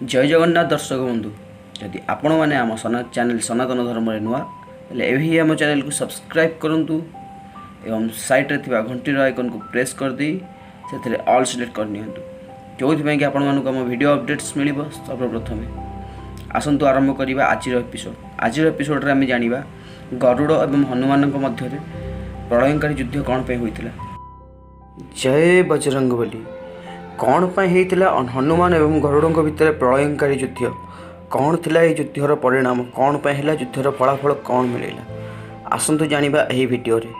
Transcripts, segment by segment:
ଜୟ ଜଗନ୍ନାଥ ଦର୍ଶକ ବନ୍ଧୁ, ଯଦି ଆପଣମାନେ ଆମ ଚ୍ୟାନେଲ୍ ସନାତନ ଧର୍ମରେ ନୂଆ, ତାହେଲେ ଏବେ ହିଁ ଆମ ଚ୍ୟାନେଲକୁ ସବସ୍କ୍ରାଇବ୍ କରନ୍ତୁ ଏବଂ ସାଇଡ଼୍ରେ ଥିବା ଘଣ୍ଟିର ଆଇକନ୍କୁ ପ୍ରେସ୍ କରିଦେଇ ସେଥିରେ ଅଲ୍ ସିଲେକ୍ଟ କରିନିଅନ୍ତୁ, ଯେଉଁଥିପାଇଁ କି ଆପଣମାନଙ୍କୁ ଆମ ଭିଡ଼ିଓ ଅପଡ଼େଟ୍ସ ମିଳିବ ସର୍ବପ୍ରଥମେ। ଆସନ୍ତୁ ଆରମ୍ଭ କରିବା ଆଜିର ଏପିସୋଡ଼। ଆଜିର ଏପିସୋଡ଼ରେ ଆମେ ଜାଣିବା ଗରୁଡ଼ ଏବଂ ହନୁମାନଙ୍କ ମଧ୍ୟରେ ପ୍ରଳୟଙ୍କାରୀ ଯୁଦ୍ଧ କ'ଣ ପାଇଁ ହୋଇଥିଲା। ଜୟ ବଜରଙ୍ଗବଲି। କ'ଣ ପାଇଁ ହେଇଥିଲା ହନୁମାନ ଏବଂ ଗରୁଡ଼ଙ୍କ ଭିତରେ ପ୍ରଳୟଙ୍କାରୀ ଯୁଦ୍ଧ? କ'ଣ ଥିଲା ଏହି ଯୁଦ୍ଧର ପରିଣାମ? କ'ଣ ପାଇଁ ହେଲା? ଯୁଦ୍ଧର ଫଳାଫଳ କ'ଣ ମିଳିଲା? ଆସନ୍ତୁ ଜାଣିବା ଏହି ଭିଡ଼ିଓରେ।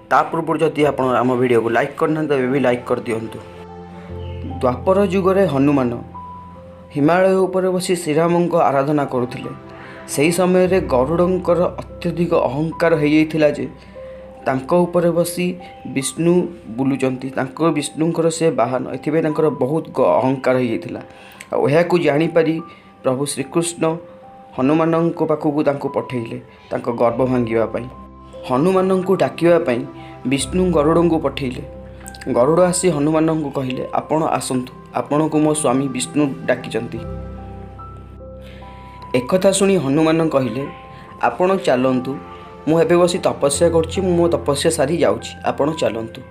ତା ପୂର୍ବରୁ ଯଦି ଆପଣ ଆମ ଭିଡ଼ିଓକୁ ଲାଇକ୍ କରିନାହାନ୍ତି, ତେବେ ବି ଲାଇକ୍ କରିଦିଅନ୍ତୁ। ଦ୍ୱାପର ଯୁଗରେ ହନୁମାନ ହିମାଳୟ ଉପରେ ବସି ଶ୍ରୀରାମଙ୍କ ଆରାଧନା କରୁଥିଲେ। ସେହି ସମୟରେ ଗରୁଡ଼ଙ୍କର ଅତ୍ୟଧିକ ଅହଙ୍କାର ହୋଇଯାଇଥିଲା ଯେ ତାଙ୍କ ଉପରେ ବସି ବିଷ୍ଣୁ ବୁଲୁଛନ୍ତି, ତାଙ୍କ ବିଷ୍ଣୁଙ୍କର ସେ ବାହନ। ଏଥିପାଇଁ ତାଙ୍କର ବହୁତ ଅହଙ୍କାର ହୋଇଯାଇଥିଲା। ଆଉ ଏହାକୁ ଜାଣିପାରି ପ୍ରଭୁ ଶ୍ରୀକୃଷ୍ଣ ହନୁମାନଙ୍କ ପାଖକୁ ତାଙ୍କୁ ପଠେଇଲେ ତାଙ୍କ ଗର୍ବ ଭାଙ୍ଗିବା ପାଇଁ। ହନୁମାନଙ୍କୁ ଡାକିବା ପାଇଁ ବିଷ୍ଣୁ ଗରୁଡ଼ଙ୍କୁ ପଠେଇଲେ। ଗରୁଡ଼ ଆସି ହନୁମାନଙ୍କୁ କହିଲେ, "ଆପଣ ଆସନ୍ତୁ, ଆପଣଙ୍କୁ ମୋ ସ୍ୱାମୀ ବିଷ୍ଣୁ ଡାକିଛନ୍ତି।" ଏକଥା ଶୁଣି ହନୁମାନ କହିଲେ, "ଆପଣ ଚାଲନ୍ତୁ, ମୁଁ ଏବେ ବସି ତପସ୍ୟା କରୁଛି, ମୁଁ ମୋ ତପସ୍ୟା ସାରି ଯାଉଛି, ଆପଣ ଚାଲନ୍ତୁ।"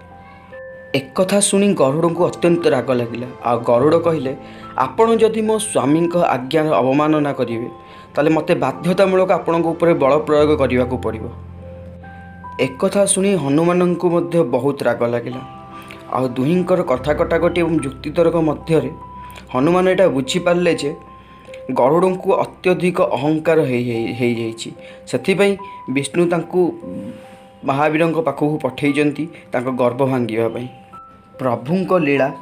ଏକଥା ଶୁଣି ଗରୁଡ଼ଙ୍କୁ ଅତ୍ୟନ୍ତ ରାଗ ଲାଗିଲା। ଆଉ ଗରୁଡ଼ କହିଲେ, "ଆପଣ ଯଦି ମୋ ସ୍ୱାମୀଙ୍କ ଆଜ୍ଞାର ଅବମାନନା କରିବେ, ତାହେଲେ ମୋତେ ବାଧ୍ୟତାମୂଳକ ଆପଣଙ୍କ ଉପରେ ବଳ ପ୍ରୟୋଗ କରିବାକୁ ପଡ଼ିବ।" ଏକଥା ଶୁଣି ହନୁମାନଙ୍କୁ ମଧ୍ୟ ବହୁତ ରାଗ ଲାଗିଲା। ଆଉ ଦୁହିଁଙ୍କର କଥା କଟାକଟି ଏବଂ ଯୁକ୍ତିତର୍କ ମଧ୍ୟରେ ହନୁମାନ ଏଇଟା ବୁଝିପାରିଲେ ଯେ ଗରୁଡ଼ଙ୍କୁ ଅତ୍ୟଧିକ ଅହଙ୍କାର ହେଇଯାଇଛି, ସେଥିପାଇଁ ବିଷ୍ଣୁ ତାଙ୍କୁ ମହାବୀରଙ୍କ ପାଖକୁ ପଠେଇଛନ୍ତି ତାଙ୍କ ଗର୍ବ ଭାଙ୍ଗିବା ପାଇଁ। ପ୍ରଭୁଙ୍କ ଲୀଳା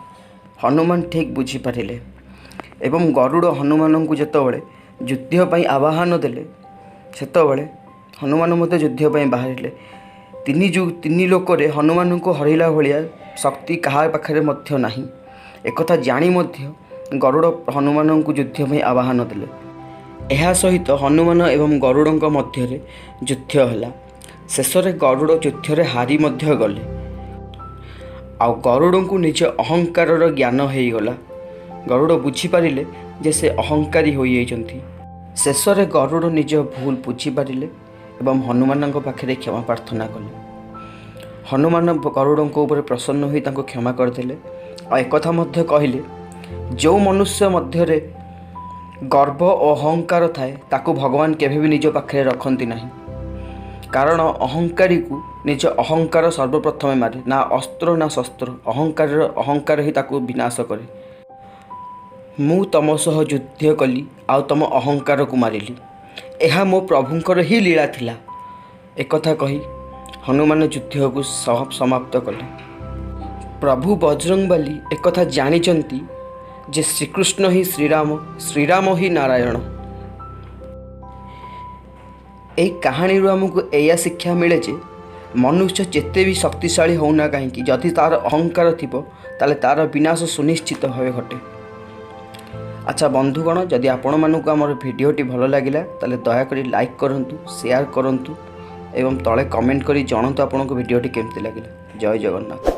ହନୁମାନ ଠିକ୍ ବୁଝିପାରିଲେ ଏବଂ ଗରୁଡ଼ ହନୁମାନଙ୍କୁ ଯେତେବେଳେ ଯୁଦ୍ଧ ପାଇଁ ଆହ୍ୱାନ ଦେଲେ, ସେତେବେଳେ ହନୁମାନ ମଧ୍ୟ ଯୁଦ୍ଧ ପାଇଁ ବାହାରିଲେ। ତିନି ଲୋକରେ ହନୁମାନଙ୍କୁ ହରାଇଲା ଭଳିଆ ଶକ୍ତି କାହା ପାଖରେ ମଧ୍ୟ ନାହିଁ। ଏକଥା ଜାଣି ମଧ୍ୟ ଗରୁଡ଼ ହନୁମାନଙ୍କୁ ଯୁଦ୍ଧ ପାଇଁ ଆହ୍ୱାନ ଦେଲେ। ଏହା ସହିତ ହନୁମାନ ଏବଂ ଗରୁଡ଼ଙ୍କ ମଧ୍ୟରେ ଯୁଦ୍ଧ ହେଲା। ଶେଷରେ ଗରୁଡ଼ ଯୁଦ୍ଧରେ ହାରି ମଧ୍ୟ ଗଲେ। ଆଉ ଗରୁଡ଼ଙ୍କୁ ନିଜ ଅହଙ୍କାରର ଜ୍ଞାନ ହେଇଗଲା। ଗରୁଡ଼ ବୁଝିପାରିଲେ ଯେ ସେ ଅହଙ୍କାରୀ ହୋଇଯାଇଛନ୍ତି। ଶେଷରେ ଗରୁଡ଼ ନିଜ ଭୁଲ ବୁଝିପାରିଲେ ଏବଂ ହନୁମାନଙ୍କ ପାଖରେ କ୍ଷମା ପ୍ରାର୍ଥନା କଲେ। ହନୁମାନ ଗରୁଡ଼ଙ୍କ ଉପରେ ପ୍ରସନ୍ନ ହୋଇ ତାଙ୍କୁ କ୍ଷମା କରିଦେଲେ। ଆଉ ଏକଥା ମଧ୍ୟ କହିଲେ, ଯେଉଁ ମନୁଷ୍ୟ ମଧ୍ୟରେ ଗର୍ବ ଓ ଅହଙ୍କାର ଥାଏ, ତାକୁ ଭଗବାନ କେବେ ବି ନିଜ ପାଖରେ ରଖନ୍ତି ନାହିଁ। କାରଣ ଅହଙ୍କାରୀକୁ ନିଜ ଅହଙ୍କାର ସର୍ବପ୍ରଥମେ ମାରେ, ନା ଅସ୍ତ୍ର ନା ଶସ୍ତ୍ର। ଅହଙ୍କାର ହିଁ ତାକୁ ବିନାଶ କରେ। ମୁଁ ତମ ସହ ଯୁଦ୍ଧ କଲି ଆଉ ତମ ଅହଙ୍କାରକୁ ମାରିଲି। ଏହା ମୋ ପ୍ରଭୁଙ୍କର ହିଁ ଲୀଳା ଥିଲା। ଏକଥା କହି ହନୁମାନ ଯୁଦ୍ଧକୁ ସମାପ୍ତ କଲେ। ପ୍ରଭୁ ବଜରଙ୍ଗବାଲି ଏକଥା ଜାଣିଛନ୍ତି ଯେ ଶ୍ରୀକୃଷ୍ଣ ହିଁ ଶ୍ରୀରାମ, ଶ୍ରୀରାମ ହିଁ ନାରାୟଣ। ଏହି କାହାଣୀରୁ ଆମକୁ ଏଇଆ ଶିକ୍ଷା ମିଳେ ଯେ ମନୁଷ୍ୟ ଯେତେ ବି ଶକ୍ତିଶାଳୀ ହେଉନା କାହିଁକି, ଯଦି ତା'ର ଅହଙ୍କାର ଥିବ, ତାହେଲେ ତା'ର ବିନାଶ ସୁନିଶ୍ଚିତ ଭାବେ ଘଟେ। ଆଚ୍ଛା ବନ୍ଧୁଗଣ, ଯଦି ଆପଣମାନଙ୍କୁ ଆମର ଭିଡ଼ିଓଟି ଭଲ ଲାଗିଲା, ତାହେଲେ ଦୟାକରି ଲାଇକ୍ କରନ୍ତୁ, ସେୟାର କରନ୍ତୁ ଏବଂ ତଳେ କମେଣ୍ଟ କରି ଜଣାନ୍ତୁ ଆପଣଙ୍କୁ ଭିଡ଼ିଓଟି କେମିତି ଲାଗିଲା। ଜୟ ଜଗନ୍ନାଥ।